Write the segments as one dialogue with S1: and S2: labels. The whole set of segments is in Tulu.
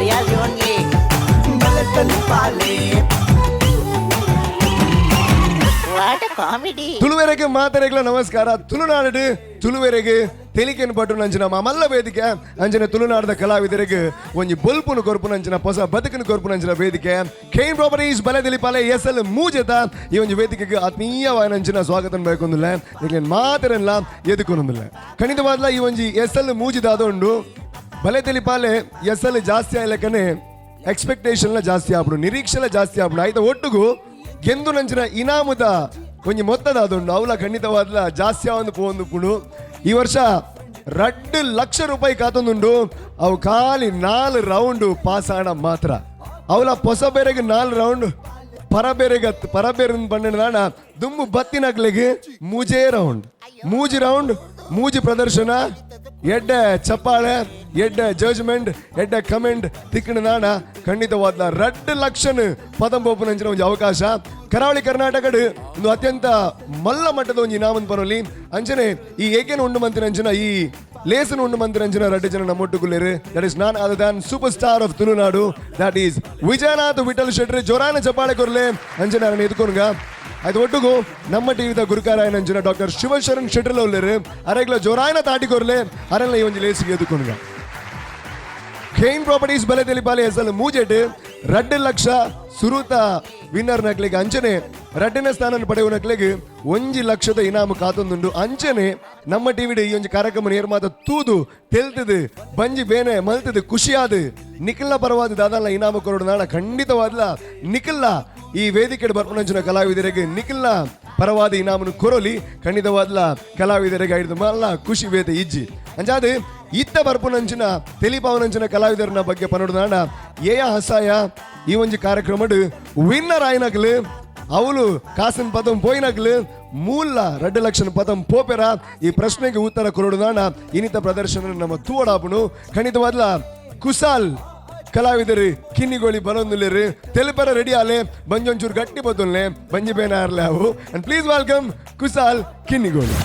S1: Malayali only. What a comedy.
S2: ತುಳುವೆರೆಗೆ ಮಾತರೆಗ್ಲ ನಮಸ್ಕಾರ. ತುಳುನಾಡು ತುಳುವೆರೆಗೆ ತೆಲಿಕೆನ್ ಪಟ್ಟು ನಂಚಿನ ಮಲ್ಲ ವೇದಿಕೆ ಅಂಚನೆ ತುಳುನಾಡದ ಕಲಾವಿದರಿಗೆ ಒಂಜಿ ಬೊಲ್ಪುನು ಕೊರ್ಪುನಂಚಿನ ಹೊಸ ಬದುಕನ್ನು ಕೊರ್ಪುನಂಚಿನ ವೇದಿಕೆ ಕೇನ್ ಪ್ರಾಪರ್ಟೀಸ್ ಬಲದಿಲಿಪಾಲೆ ಎಸ್ ಎಲ್ ಮೂಜೆತ ಈ ಒಂಜಿ ವೇದಿಕೆಗೆ ಆತ್ಮೀಯವಾಯಿನಂಚಿನ ಸ್ವಾಗತ ಬೇಕೊಂದಿಲ್ಲ ನಿಕ್ಲೆನ್ ಮಾತೆರೆಲ್ಲ ಎದುಕೊನೊಂದಿಲ್ಲ. ಖಂಡಿತವಾದ್ಲ ಈ ಒಂಜಿ ಎಸ್ ಎಲ್ ಮೂಜಿದಾದ ಉಂಡು. ಬಲೆ ತೆಲಿಪಾಲೆ ಎಸ್ ಎಲ್ ಜಾಸ್ತಿ ಆಯ್ಲಕ್ಕನೆ ಎಕ್ಸ್ಪೆಕ್ಟೇಷನ್ ಜಾಸ್ತಿ ಆಪುಂಡು, ನಿರೀಕ್ಷೆಲ ಜಾಸ್ತಿ ಆಪುಂಡು. ಆಯ್ತ ಒಟ್ಟುಗು ಗೆಂದು ನಂಚಿನ ಇನಾಮುದ ಒಂಜಿ ಮೊತ್ತದ ಅದುಂಡು, ಅವಲ ಖಂಡಿತವಾದ್ಲ ಜಾಸ್ತಿ ಆವೊಂದು ಪೋವೊಂದು ಪುಣು. ಈ ವರ್ಷ 2 ಲಕ್ಷ ರೂಪಾಯಿ ಕಾತೊಂದುಂಡು. ಅವು ಖಾಲಿ 4 ರೌಂಡ್ ಪಾಸ್ ಆಣ ಮಾತ್ರ. ಅವಲ ಪೊಸ ಬೇರೆಗೆ 4 ರೌಂಡ್, ಪರಬೇರೆಗತ್ ಪರಬೇರೆ ಪನ್ನೆಂಡು ದುಂಬು ಬತ್ತಿನಕ್ಲೆಗ್ ಮೂಜೇ ರೌಂಡ್. ಮೂಜಿ ರೌಂಡ್, ಮೂಜಿ ಪ್ರದರ್ಶನ, ಎಡ್ಡೆ ಚಪ್ಪಾಳೆ, ಎಡ್ಡೆ ಜಡ್ಜ್ಮೆಂಟ್, ಎಡ್ಡೆ ಕಮೆಂಟ್ ತಿಕ್ಕಣ ನಾಣ ಖಂಡಿತವಾದ 2 ಲಕ್ಷನ್ ಪದಂಪೋಪುನಂಚಿನ ಒಂಜಿ ಅವಕಾಶ. ಕರಾವಳಿ ಕರ್ನಾಟಕಡ್ ಒಂದು ಅತ್ಯಂತ ಮಲ್ಲ ಮಟ್ಟದ ಒಂಜಿ ಇನಾಮನ್ ಪನೊಲಿ. ಅಂಚನೆ ಈ ಏಕೆನ ಉಂಡು ಮಂತಿನಂಚಿನ ಈ ಲೇಸನ್ ಉಂಡು ಮಂತಿನಂಚಿನ ರಡ್ಡು ಜನ ನಮ್ಮೊಟ್ಟುಗುಲ್ಲೆರ್. That is none other than super star of Tulunadu, that is Vijayanath Vittal Shetty. ಜೋರಾನ ಚಪ್ಪಾಳೆ ಕೊರ್ಲೆ. ಅಂಚನೆ ಅರನ್ನ ಎದುಕೊನುಗ. ಅದು ಒಟ್ಟುಗು ನಮ್ಮ ಟಿವಿದ ಗುರುಕಾರಾಯನಂಚಿನ ಡಾಕ್ಟರ್ ಶಿವಶರಣ್ ಶೆಟ್ರಲ ಉಲ್ಲೆರ್. ಅರೆಗ್ಲ ಜೋರಾಯನ ತಾಟಿ ಕೊರ್ಲೆ. ಅರೆಲ್ಲ ಈ ಒಂಜಿ ಲೇಸಿಗೆ ಎದುಕೊನುಗ. ಖೇನ್ ಪ್ರಾಪರ್ಟೀಸ್ ಬಲೆ ತೆಲಿಪಾಲೆ ಎಸಲ್ ಮೂಜೆಟ್ 2 ಲಕ್ಷ ಸುರುತ ವಿನ್ನರ್ ನಕ್ಲೆಗ್, ಅಂಚನೆ ರಡ್ಡನೇ ಸ್ಥಾನ ಪಡೆಯುವ ನಕ್ಲೆಗ್ 1 ಲಕ್ಷದ ಇನಾಮು ಕಾತೊಂದುಂಡು. ಅಂಚನೆ ನಮ್ಮ ಟಿವಿಡ್ ಈ ಒಂಜಿ ಕಾರ್ಯಕ್ರಮ ನೇರ್ಮಾತ ತೂದು ತೆಲ್ತದು ಬಂಜಿ ಬೇನೆ ಮಲ್ತದು ಖುಷಿಯಾದ ನಿಖಲ್ನ ಪರವಾದ ದಾದಲ್ಲ ಇನಾಮು ಕೊರಡು ನಾಡ ಖಂಡಿತವಾದ್ಲ ನಿಖಲ್ನ ಈ ವೇದಿಕೆ ಬರ್ಪುನಂಚಿನ ಕಲಾವಿದರಿಗೆ ನಿಖಲ್ನ ಪರವಾದ ಇನಾಮನು ಕೊರೊಲಿ. ಖಂಡಿತವಾದ್ಲ ಕಲಾವಿದರಿಗೆ ಐದು ಮಲ್ಲ ಖುಷಿ ಬೇತೆ ಇಜ್ಜಿ. ಅಂಚಾದ ಇತ್ತ ಬರ್ಪುನಂಚಿನ ತೆಲಿಪಾವನಂಚಿನ ಕಲಾವಿದರನ ಬಗ್ಗೆ ಪನೊಡು. ಏಯ ಹಸಾಯ ಈ ಒಂಜಿ ಕಾರ್ಯಕ್ರಮಡ್ ವಿನ್ನರ್ ಆಯ್ನಕ್ಲು, ಅವಳು ಕಾಸಿನ ಪದಂ ಪೋಯಿನಕ್ಲು ಮೂಲ 2 ಲಕ್ಷ ಪದಂ ಪೋಪೆರ? ಈ ಪ್ರಶ್ನೆಗೆ ಉತ್ತರ ಕೊರಡುದಾಣ ಇನ್ನಿತ ಪ್ರದರ್ಶನ ನಮ್ಮ ತೂವಡಾಪುನು. ಖಂಡಿತವಾದ್ಲ ಕುಸಾಲ್ ಕಲಾವಿದರು ಕಿನ್ನಿಗೋಳಿ ಬರೊಂದುಲ್ಲೆರ್. ತೆಲಿಪರ ರೆಡಿ ಆಲೆ. ಬಂಜೊಂಚೂರು ಗಟ್ಟಿ ಬತ್ತೊಲ್ಲೆ, ಬಂಜಿ ಬೇನ ಅವು. And please welcome Kusal Kinnigoli.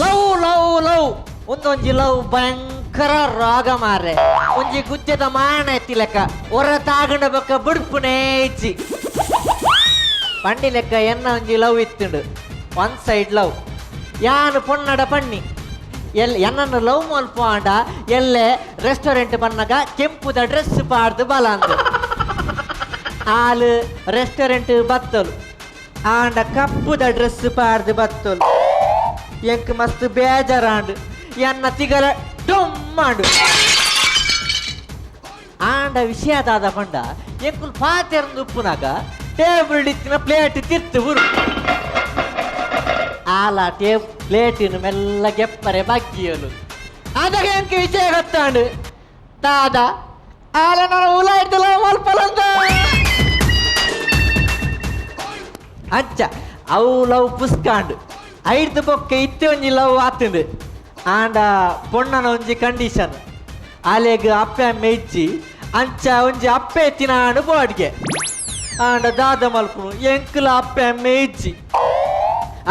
S3: Love love love, ಒಂದೊಂಜಿ love ಭಯಂಕರ ರಾಗ ಮಾರೆ. ಒಂಜಿ ಗುಜ್ಜದ ಮಾಣ ಎತ್ತಿ ಲೆಕ್ಕ ಹೊರ ತಾಗಂಡ ಬೊಕ್ಕ ಬುಡ್ಪುನೇ ಇಜ್ಜಿ. ಪಂಡಿ ಲೆಕ್ಕ ಎನ್ನ ಒಂಜಿ ಲವ್ ಇತ್ತುಂಡು, ಒನ್ ಸೈಡ್ ಲವ್. ಯಾನು ಪೊನ್ನಡ ಪಣ್ಣಿ ಎಲ್ ಎನ್ನನ್ನು ಲವ್ ಮಲ್ಪು ಆಂಡ ಎಲ್ಲೆ ರೆಸ್ಟೋರೆಂಟ್ ಬನ್ನಗ ಕೆಂಪುದ ಡ್ರೆಸ್ ಪಾಡ್ದು ಬಲ ಅಂದು. ಆಲ್ ರೆಸ್ಟೋರೆಂಟ್ ಬತ್ತಲು ಆಂಡ ಕಪ್ಪುದ ಡ್ರೆಸ್ ಪಾಡ್ದು ಬತ್ತಲು. ಎಂಕ್ ಮಸ್ತ್ ಬೇಜಾರಾಂಡು. ಎನ್ನ ತಿಗಲ ಡೊಮ್ಮಾಂಡು. ಆಂಡ ವಿಷಯ ದಾದ ಪಂಡ, ಎಂಕುಲು ಪಾತೆರಂದು ಉಪ್ಪುನಾಗ ಟೇಬಲ್ ಇತ್ತಿನ ಪ್ಲೇಟ್ ತಿರ್ತು ಬುರು. ಆಲ ಟೇಬ್ ಪ್ಲೇಟಿನ ಮೆಲ್ಲ ಗೆಪ್ಪರೆ ಬಗ್ಗಿಯಲು. ಆದಾಗ ಎಂಕ್ ವಿಷಯ ಗೊತ್ತಾಂಡು. ದಾದ, ಆಲ ನಾನು ಉಲಾಯ್ದಲ ಮಲ್ಪಲಂದ. ಅಂಚ ಅವು ಲವ್ ಪುಸ್ಕಾಂಡು. ಐದು ಬೊಕ್ಕ ಇತ್ತೆ ಒಂಜಿ ಲವ್ ಆತುಂಡು. ಆಂಡ ಪೊಣ್ಣನ ಒಂಜಿ ಕಂಡೀಷನ್, ಆಲೆಗ್ ಅಪ್ಪೆ ಅಮ್ಮೆ ಇಜ್ಜಿ. ಅಂಚ ಒಂಜಿ ಅಪ್ಪೆ ಎತ್ತಿನಾಂಡು ಬೋಡ್ಗೆ. ಆಂಡ ದಾದ ಮಲ್ಪುನು, ಎಂಕ್ಲ ಅಪ್ಪೆ ಅಮ್ಮೆ ಇಜ್ಜಿ.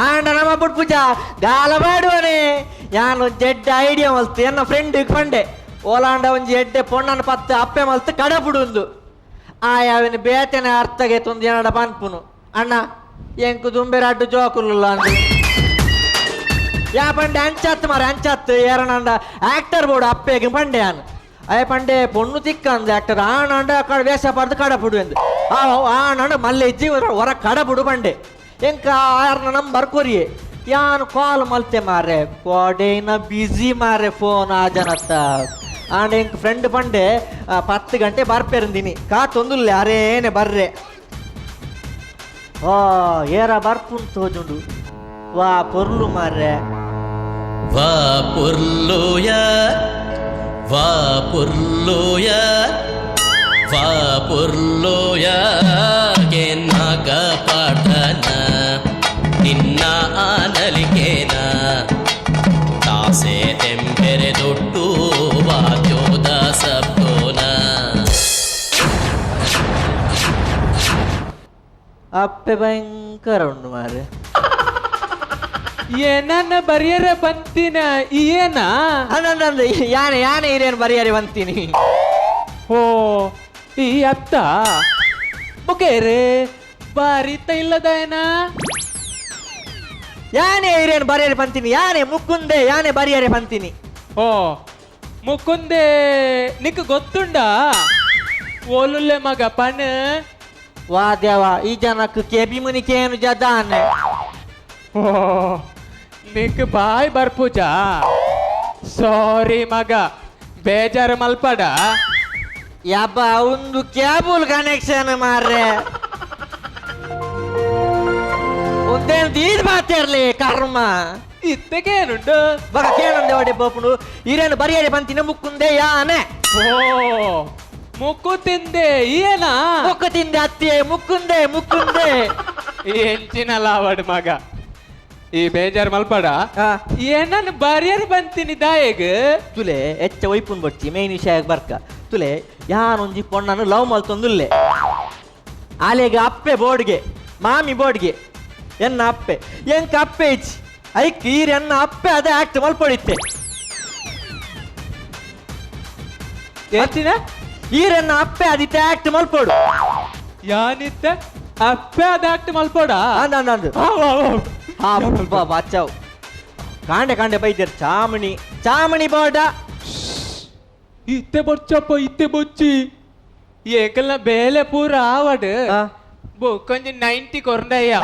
S3: ಆಂಡ ನಮ್ಮ ಬುಡ್ಪುಜ ದಾಲ ಬಾಡುವನೆ. ಯಾನ್ ಒಂಜಿ ಎಡ್ಡೆ ಐಡಿಯಾ ಮಲ್ತು ಎನ್ನ ಫ್ರೆಂಡ್ ಪಂಡೆ, ಓಲಾಂಡ ಒಂಜಿ ಎಡ್ಡೆ ಪೊಣ್ಣನ ಪತ್ತು ಅಪ್ಪೆ ಮಲ್ತು ಕಡಪುಡುಂದು. ಆಯ ಅವನ ಬೇತನೆ ಅರ್ಥಗೆ ತೊಂದು ಏನಡ ಪನ್ಪುನು, ಅಣ್ಣ ಎಂಕು ದುಂಬೆರ ಅಡ್ಡು ಜೋಕುಲ್ಲ ಅಂದು. ಯಾ ಪಂಡೆ, ಅಂಚತ್ತು ಮಾರೆ ಅಂಚತ್ತು, ಏರನಂಡ ಆಕ್ಟರ್ ಬೋರ್ಡು ಅಪ್ಪೆಗೆ ಪಂಡೆ. ಯಾನು ಅಯ್ಯ ಪಂಡೆ, ಪೊಣ್ಣು ತಿಕ್ಕಂದು ಆಕ್ಟರ್ ಆನಂಡ ಕಡ ವೇಷ ಪಡ್ದು ಕಡಪುಡು ಎಂದು. ಆ ಆನಂಡ ಮಲ್ಲೆ ಇಜ್ಜಿ, ಹೊರ ಕಡಪುಡು ಪಂಡೆ. ಎಂಕ ಆರ್ನ ನಂಬರ್ ಕೊರಿಯೆ. ಯಾನು ಕಾಲ್ ಮಲ್ತೆ ಮಾರೆ, ಕೋಡೇನ ಬಿಸಿ ಮಾರೆ ಫೋನ್ ಆ ಜನತ್ತ. ಆಂಡ ಎಂಕ್ ಫ್ರೆಂಡ್ ಪಂಡೆ, 10 ಗಂಟೆ ಬರ್ಪೆರಂದಿನಿ ಕಾತೊಂದುಲ್ಲೆ, ಅರೇನೆ ಬರ್ರೆ. ಓ ಏರ ಬರ್ಪುನ್ ತೋಜುಂಡು. ವಾ ಪೊರ್ಲು ಮಾರ್ರೆ.
S4: ವಾ ಪೊರ್ಲೋಯ, ವಾ ಪೊರ್ಲೋಯ, ವಾ ಪೊರ್ಲೋಯ, ಕೆನ್ನಾಗ ಪಾಡ್ದನ ನಿನ್ನ ಆನಲಿಕೇನ ತಾಸೆ ತೆಂಬೆರೆ ದೊಟ್ಟು ವಾದ್ಯೋದ ಸಬ್ದೋನ.
S3: ಅಪ್ಪೆ ಭಯಂಕರ ಉಂಡು ಮಾರೆ.
S5: ಏನನ್ನ ಬರಿಯರ ಬಂತಿನ ಏನ?
S3: ಅಂದಂದ ಯಾನೆ ಯಾನೆ ಹಿರಿಯನ್ ಬರಿಯರೆ ಬಂತೀನಿ.
S5: ಓ ಈ ಅತ್ತ ಬೊಕೇರೆ ಬಾರಿತ ಇಲ್ಲದ ಏನ?
S3: ಯಾನೆ ಹಿರಿಯನ್ ಬರಿಯರೆ ಬಂತೀನಿ, ಯಾನೆ ಮುಕ್ಕುಂದೆ ಯಾನೆ ಬರಿಯರೆ ಬಂತೀನಿ.
S5: ಓ ಮುಕುಂದೆ ನಿಕ್ ಗೊತ್ತುಂಡ ಓಲುಲ್ಲೆ ಮಗ ಪಣ.
S3: ವಾ ದೇವ, ಈ ಜನಕ್ಕೆ ಕೆಬಿ ಮುನಿ ಕೇನು ಜದಾನೆ.
S5: ಓ ನಿಕ್ ಬಾಯ್ ಬರ್ಪೂಜ, ಸಾರಿ ಮಗ, ಬೇಜಾರು ಮಲ್ಪಡ.
S3: ಯಬ್ಬ ಒಂದು ಕೇಬಲ್ ಕನೆಕ್ಷನ್ ಮಾರ್ರೆ, ಒಂದೇನು ದೀದ್ ಮಾತಾಡ್ಲಿ ಕರ್ಮ.
S5: ಇತ್ತಗೇನುಂಡು?
S3: ಬಗ ಕೇನಂದೆ ಒಡೆ ಬೋಪುಂಡು ಹಿರಿಯನ್ ಬರಿಯರೆ ಬಂತಿನ ಮುಕ್ಕುಂದೆ ಯಾನೆ.
S5: ಓ ಮುಕ್ಕು ತಿಂದೆ ಏನ?
S3: ಮುಕ್ಕು ತಿಂದೆ ಅತ್ತೆ, ಮುಕ್ಕುಂದೆ ಮುಕ್ಕುಂದೆ.
S5: ಎಂಚಿನ ಲಾವಡ್ ಮಗ, ಈ ಬೇಜಾರ್ ಮಲ್ಪಡ. ಏನನ್ ಬಾರಿಯರ್ ಬಂತೀನಿ ದಾಯಗ್?
S3: ತುಲೆ ಎಚ್ಚ ಒಯ್ಪುನ್ ಬಡ್ಚಿ, ಮೇನ್ ವಿಷಯ ಬರ್ಕ. ತುಲೆ ಯಾನೊಂಜಿ ಪೊಣ್ಣನು ಲವ್ ಮಲ್ತೊಂದುಲ್ಲೆ. ಆಲೆಗ ಅಪ್ಪೆ ಬೋರ್ಡ್ಗೆ, ಮಾಮಿ ಬೋರ್ಡ್ಗೆ, ಎನ್ನ ಅಪ್ಪೆ ಎಂಕ ಅಪ್ಪೆ ಇಚ್ಚಿ ಐಕ್ ಈರ್ ಎನ್ನ ಅಪ್ಪೆ ಅದೇ ಆಕ್ಟ್ ಮಲ್ಪೊಡಿತ್ತೆ.
S5: ಎಂಚಿನ?
S3: ಈರೆನ್ನ ಅಪ್ಪೆ ಅದಿತ್ತೆ ಆಕ್ಟ್ ಮಲ್ಪೊಡು.
S5: ಯಾನಿತ್ತ ಅಪ್ಪೆ ಅದಾಕ್ಟ್ ಮಲ್ಪೊಡ?
S3: ಅಂದ ಅಂದ ಅಂದು. ಅಬ್ಬ ಬಾಚಾವ್ ಕಾಂಡೆ ಕಾಂಡೆ ಬೈದೇರ್ ಚಾಮಣಿ ಚಾಮಣಿ ಬೋರ್ಡ.
S5: ಇತ್ತೆ ಬೊಚ್ಚಪ್ಪ ಇತ್ತೆ ಬೊಚ್ಚಿ, ಏಕಲ್ನ ಬೇಲೆ ಪೂರ ಆವಡ್ ಬೊಕ್ಕೊಂಜಿ 90 ಕೊರಂಡಯ್ಯ.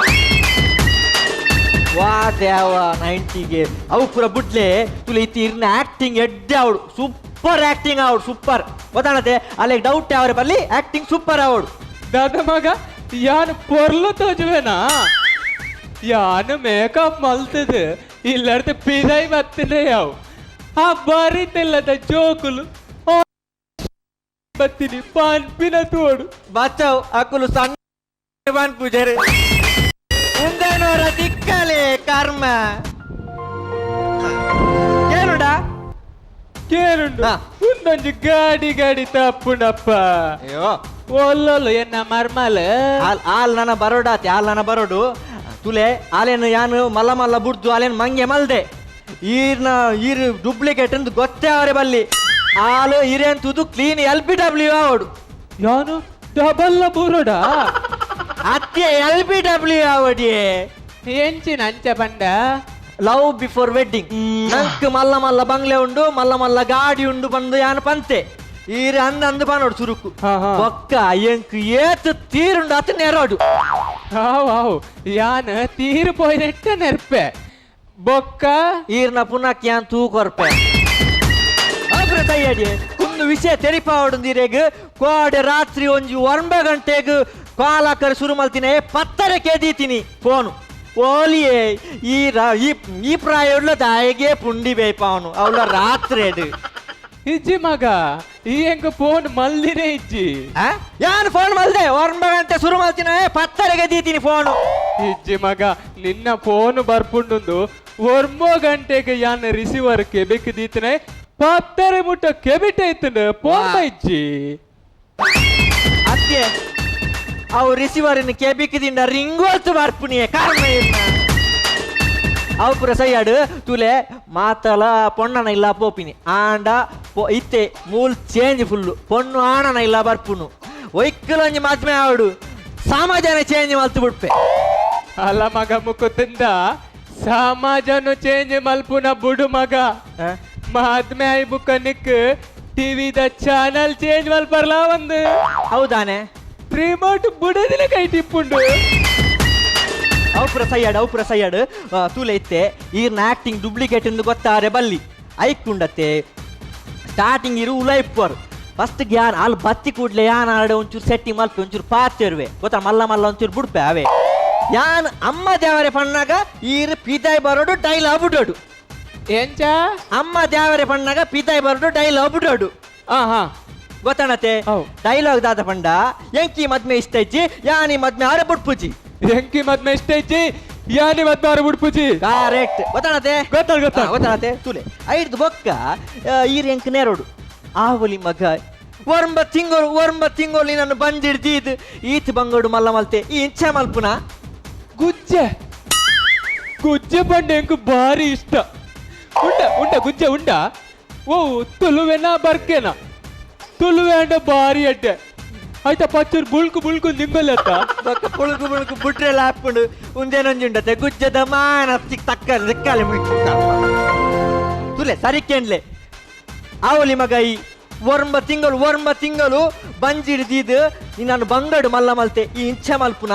S3: ವಾ ದೇವ 90ಗೆ ಅವು ಪೂರ ಬುಡ್ಲೆ. ತುಲೆ ಇತ್ತಿ ಇರ್ನ ಆಕ್ಟಿಂಗ್ ಎಡ್ಡೆ ಅವಡು, ಸೂಪರ್ ಆಕ್ಟಿಂಗ್ ಅವಡು, ಸೂಪರ್ ಗೊತ್ತಾಣತೆ. ಅಲ್ಲಿಗೆ ಡೌಟ್ ಅವರ ಬಲ್ಲಿ ಆಕ್ಟಿಂಗ್ ಸೂಪರ್ ಅವಡು.
S5: ದಾದ ಮಗ ಯಾನು ಪೊರ್ಲು ತೋಜುವೆನಾ? ಯಾನು ಮೇಕಪ್ ಮಲ್ತದು ಇಲ್ಲರ್ದು ಪಿದೈ ಬತ್ತಿನ ಯಾವು ಆ ಬರಿತಿಲ್ಲದ ಜೋಕುಲು ಬತ್ತಿನಿ ಪಾನ್ಪಿನ ತೋಡು.
S3: ಬಚಾವ್ ಅಕುಲು ಸಣ್ಣ ಪೂಜಾರಿ ಉಂದೇನೋರ ದಿಕ್ಕಲೆ ಕರ್ಮ ಏನುಡಾ?
S5: ಕೇರುಂಡು ಒಂದೊಂಜಿ ಗಾಡಿ ಗಾಡಿ ತಪ್ಪುಂಡಪ್ಪ.
S3: ಅಯ್ಯೋ
S5: ಒಲ್ಲೊಲ್ಲು ಎನ್ನ ಮರ್ಮಲ್.
S3: ಆಲ್ ಆಲ್ ನನ್ನ ಬರೋಡಾತಿ, ಆಲ್ ನನ್ನ ಬರೋಡು. ತುಲೆ ಆಲೇನು ಯಾನು ಮಲ್ಲ ಮಲ್ಲ ಬುಡ್ದು ಆಲೇನು ಮಂಗೆ ಮಲ್ದೆ. ಈರ್ನ ಈರ್ ಡೂಪ್ಲಿಕೇಟ್ ಅಂತ ಗೊತ್ತೇ ಅವರೇ ಬಲ್ಲಿ. ಆಲು ಹಿರೇನ್ ತುದು clean L B W ಅವಡು.
S5: ಯಾನು ಡಬಲ್ ಬುರುಡ?
S3: ಅತ್ತೆ L B W ಅವಡಿ.
S5: ಎಂಚಿನ ಅಂಚ ಬಂಡ?
S3: Love before wedding. ನಂಕ್ ಮಲ್ಲ ಮಲ್ಲ ಬಂಗ್ಲೆ ಉಂಡು, ಮಲ್ಲ ಮಲ್ಲ ಗಾಡಿ ಉಂಡು ಬಂದು ಯಾನು ಪಂತೆ. ಈರ್ ಅಂದ ಅಂದು ಪಾನೋಡು ಸುರುಕು ಬೊಕ್ಕ ಎಂಕ್ ಏತ್ ತೀರುಂಡು ಅತ್ ನೆರೋಡು.
S5: ಆವ್ ಆವ್ ಯಾನ್ ತೀರು ಪೋಯಿನೆಟ್ಟ ನೆರ್ಪೆ ಬೊಕ್ಕ.
S3: ಈರ್ನ ಪುನಕ್ ಯಾನ್ ತೂ ಕೊರ್ಪೆ ಅಗ್ರ ತಯ್ಯಡಿ ಕುಂದು ವಿಷಯ ತೆರಿಪಾವಡು. ಕೋಡೆ ರಾತ್ರಿ ಒಂಜಿ 9 ಗಂಟೆಗ್ ಕಾಲಾಕರ್ ಶುರು ಮಲ್ತಿನಿ, 10 ಕೆದೀತೀನಿ ಫೋನು. ಓಲಿಯೇ ಈ ಈ ಪ್ರಾಯ ದಾಯಿಗೆ ಪುಂಡಿ ಬೇಪಾವನು ಅವಳ ರಾತ್ರಿ.
S5: ಇಜ್ಜಿ ಮಗ, ಈ ಹೆಂಗ ಫೋನ್ ಮಲ್ದಿನೇ ಇಜ್ಜಿ.
S3: ಯಾನ್ ಫೋನ್ ಮಲ್ದೆ 9 ಗಂಟೆ ಶುರು ಮಲ್ತಿನ, 10 ದೀತೀನಿ ಫೋನು.
S5: ಇಜ್ಜಿ ಮಗ, ನಿನ್ನ ಫೋನ್ ಬರ್ಪುಂಡುಂದು 9 ಗಂಟೆಗೆ ಯಾನ್ ರಿಸೀವರ್ ಕೆಬಿಕ್ ದೀತನೆ, 10 ಮುಟ್ಟ ಕೆಬಿಟ ಇತ್ತಂಡು ಫೋನ್ ಇಜ್ಜಿ.
S3: ಅತ್ತೆ ಅವು ರಿಸೀವರಿನ ಕೆಬಿಕ್ದಿಂದ ರಿಂಗ್ ಹೊತ್ತು ಬರ್ಪುಣಿಯೇ ಕಾರಣ ಇಲ್ಲ. ಅವು ಪೂರ ಸೈಯಾಡು. ತುಲೆ ಮಾತಲ ಪೊಣ್ಣನ ಇಲ್ಲ ಪೋಪಿನಿ ಆಂಡ ಇತ್ತೆ ಮೂಲ್ ಚೇಂಜ್ ಫುಲ್ಲು. ಪೊಣ್ಣು ಆಣನ ಇಲ್ಲ ಬರ್ಪುನು ಒಯ್ಕಲೊಂಜಿ ಮದ್ಮೆ ಆವಡು ಸಮಾಜನ ಚೇಂಜ್ ಮಲ್ತು ಬಿಡ್ಪೆ.
S5: ಅಲ್ಲ ಮಗ ಮುಕುತಿಂದ, ಸಮಾಜನು ಚೇಂಜ್ ಮಲ್ಪುನ ಬುಡು ಮಗ. ಮದ್ಮೆ ಆಯ್ ಬುಕ್ಕ ನಿಕ್ ಟಿವಿದ ಚಾನಲ್ ಚೇಂಜ್ ಮಲ್ಪರ್ಲಾ ಒಂದು.
S3: ಹೌದಾನೆ?
S5: ರಿಮೋಟ್ ಬುಡದಿನ ಕೈ ಟಿಪ್ಪುಂಡು.
S3: ಅವು ಪೂರ ಸೈಯಾಡು, ಅವು ಪೂರ ಸೈಯಾಡು. ತೂಲೆ ಇತ್ತೆ ಈರ್ನ ಆಕ್ಟಿಂಗ್ ಡೂಪ್ಲಿಕೇಟ್ ಎಂದು ಗೊತ್ತಾರೆ ಬಲ್ಲಿ ಐಕ್ಕುಂಡತ್ತೆ. ಸ್ಟಾರ್ಟಿಂಗ್ ಇರು ಉಲ ಇಪ್ಪರು ಫಸ್ಟ್ ಯಾನ್ ಅಲ್ಲಿ ಬತ್ತಿ ಕೂಡ್ಲೆ ಯಾನ್ ಆಡ ಒಂಚೂರು ಸೆಟ್ಟಿಂಗ್ ಮಲ್ಪೆ, ಒಂಚೂರು ಪಾತಿರುವೆ ಗೊತ್ತಾ, ಮಲ್ಲ ಮಲ್ಲ ಒಂಚೂರು ಬುಡ್ಪೆ ಅವೇ. ಯಾನ್ ಅಮ್ಮ ದೇವರೆ ಪಣ್ಣಾಗ ಈರ್ ಪೀತಾಯಿ ಬರೋಡು ಡೈಲಾಗ್ ಬಿಡೋಡು.
S5: ಎಂಚ?
S3: ಅಮ್ಮ ದೇವರೆ ಪಣ್ಣಾಗ ಪೀತಾಯಿ ಬರೋಡು ಡೈಲಾಗ್ ಬಿಡೋಡು.
S5: ಹಾ
S3: ಗೊತ್ತಾಣತೆ? ಡೈಲಾಗ್ ದಾದ ಪಂಡ ಎಂಕಿ ಮದ್ಮೆ ಇಷ್ಟ ಇಜ್ಜಿ ಯಾನಿ ಮದ್ಮೆ ಆರ ಬುಡ್ಪುಜಿ.
S5: ಎಂಕಿ ಮದ್ಮೆ ಇಷ್ಟ ಇಜ್ಜಿ ಯಾನಿ ಮದ್ಮೆ ಆರ ಬುಡ್ಪುಜಿ.
S3: ಕರೆಕ್ಟ್ ಗೊತ್ತಾಣತೆ?
S5: ಗೊತ್ತಾಳ್ ಗೊತ್ತಾಳ್
S3: ಗೊತ್ತಾಣತೆ. ತುಲೆ ಐದು ಬೊಕ್ಕ ಈರ್ ಎಂಕ್ ನೇರೋಡು ಆವಲಿ ಮಗ ಒರ್ಂಬ ತಿಂಗಳು ಒರ್ಂಬ ತಿಂಗಳು ನಿನ್ನನ್ನು ಬಂಜಿಡ್ದೀದ್ ಈತ್ ಬಂಗೋಡು ಮಲ್ಲ ಮಲ್ತೆ ಈ ಇಂಚೆ ಮಲ್ಪುನ.
S5: ಗುಜ್ಜೆ ಗುಜ್ಜೆ ಬಂಡೆ ಎಂಕ್ ಭಾರಿ ಇಷ್ಟ. ಉಂಡ ಉಂಡ ಗುಜ್ಜೆ ಉಂಡ. ಓ ತುಳುವೆನ ಬರ್ಕೆನ ತುಳುವೆ ಅಂಡ ಭಾರಿ ಅಡ್ಡೆ ಆಯ್ತಾ. ಪಚ್ಚೂರು ಬುಳ್ಕು ಬುಳ್ಕು ನಿಂಗೊಲ್ಲತ್ತ.
S3: ಬೊಕ್ಕ ಪುಳುಕು ಪುಳುಕು ಬುಟ್ರೆಲ್ಲ ಹಾಕೊಂಡು ಉಂದೇನೊಂಜಿ ಉಂಡತೆ ಗುಜ್ಜದ ಮಾನ ಚಿಕ್ ತಕ್ಕ ಸಿಕ್ಕಾಲೆ ತುಲೆ ಸರಿಕೆಂಡ್ಲೆ ಆವಲಿ ಮಗ. ಈ ಒರ್ಂಬ ತಿಂಗಳು ಒರ್ಂಬ ತಿಂಗಳು ಬಂಜಿಡ್ದೀದ್ ನಿನ್ನನ್ನು ಬಂಗಡು ಮಲ್ಲ ಮಲ್ತೆ ಈ ಇಂಚೆ ಮಲ್ಪುನ.